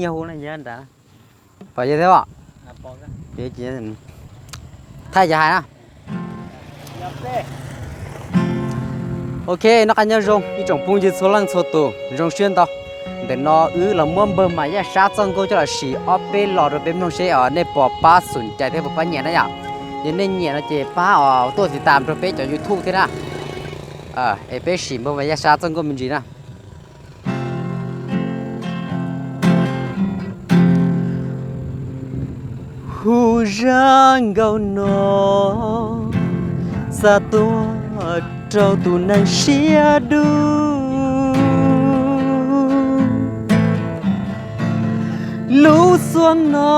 Yog hu na, nrad pom yog thiab os. Thaij cov hais na. Ok, noj qab nyob zoo ib tsoom phooj ywg txhua leej txhua tus, zoo siab ntau. Ntawm no wb los muab npawg Mas Yaj Sab txoj nkauj coj los sim ob peb lo rau peb mloog seb os nej puas pab xum cais thiab puas pab nyiam na yom. Yog nej nyiam no ces pab os tuaj tiv tam rau peb cov YouTube thiab na. Es peb sim npawg Mas Yaj Sab txoj nkauj me ntsis na. Hu zaj nkauj no xa tuaj rau tus neeg siab dub. Lub xuab no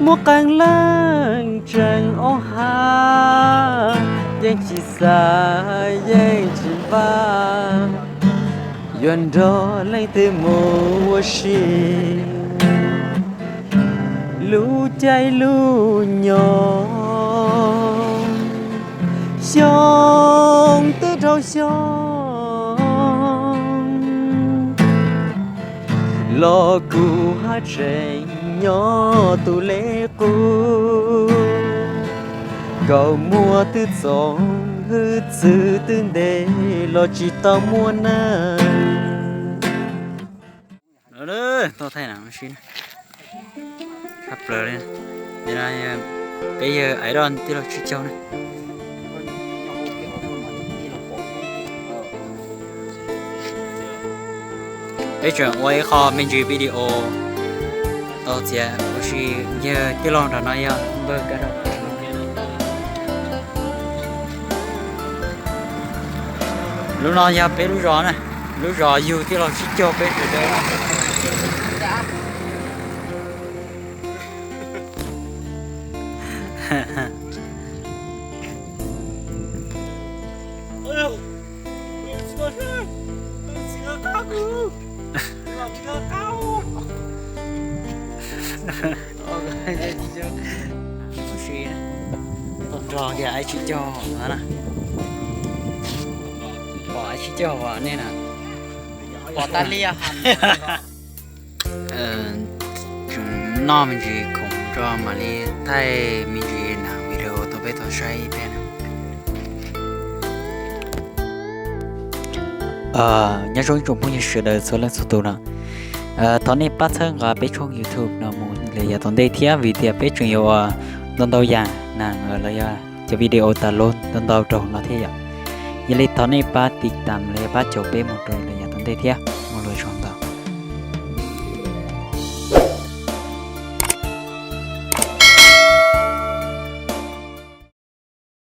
muaj qee leej tseem ob ha, yeej tsis xav yeej tsis npaj, yuav nrog leej twg mus ua si. Lub caij lub nyoog, xyoo twb dhau xyoo, los kuv haj tseem nyob tus lej qub, kaus muag twb txoov hwj txwv twb ntev los tsis tau muaj neeg. Tau thaij na, sib na, tshaj plaws li. Peb yawg Aib Doj tij laug Tsib Caug na. Peb tseem ua ib qho me ntsis video tau txiav ua si, yawg tij laug nram no yog npawg Kav Dam. Lub no yog peb lub zos na, lub zos yug tij laug Tsib Caug peb sawv daws na. Nrog kiag Aib Tsib Caug no na. Pom Aib Tsib Caug nej na. Pom tas li. Tseem noj me ntsis khoom tso mam li thaij me ntsis na video tau peb tau saib ib pliag na. Nyob zoo ib tsoom phooj ywg sawv daws txhua leej txhua tus no. Thov nej pab txhawb nqa peb tshooj YouTube no mus lawm yav tom ntej thiab vim tias peb tseem yuav ua ntau ntau yam na, los yog cov video tas los ntau ntau rau no thiab yom. Yog li thov nej pab tiv tam los yog pab caum peb mus rau lawm yav tom ntej thiab.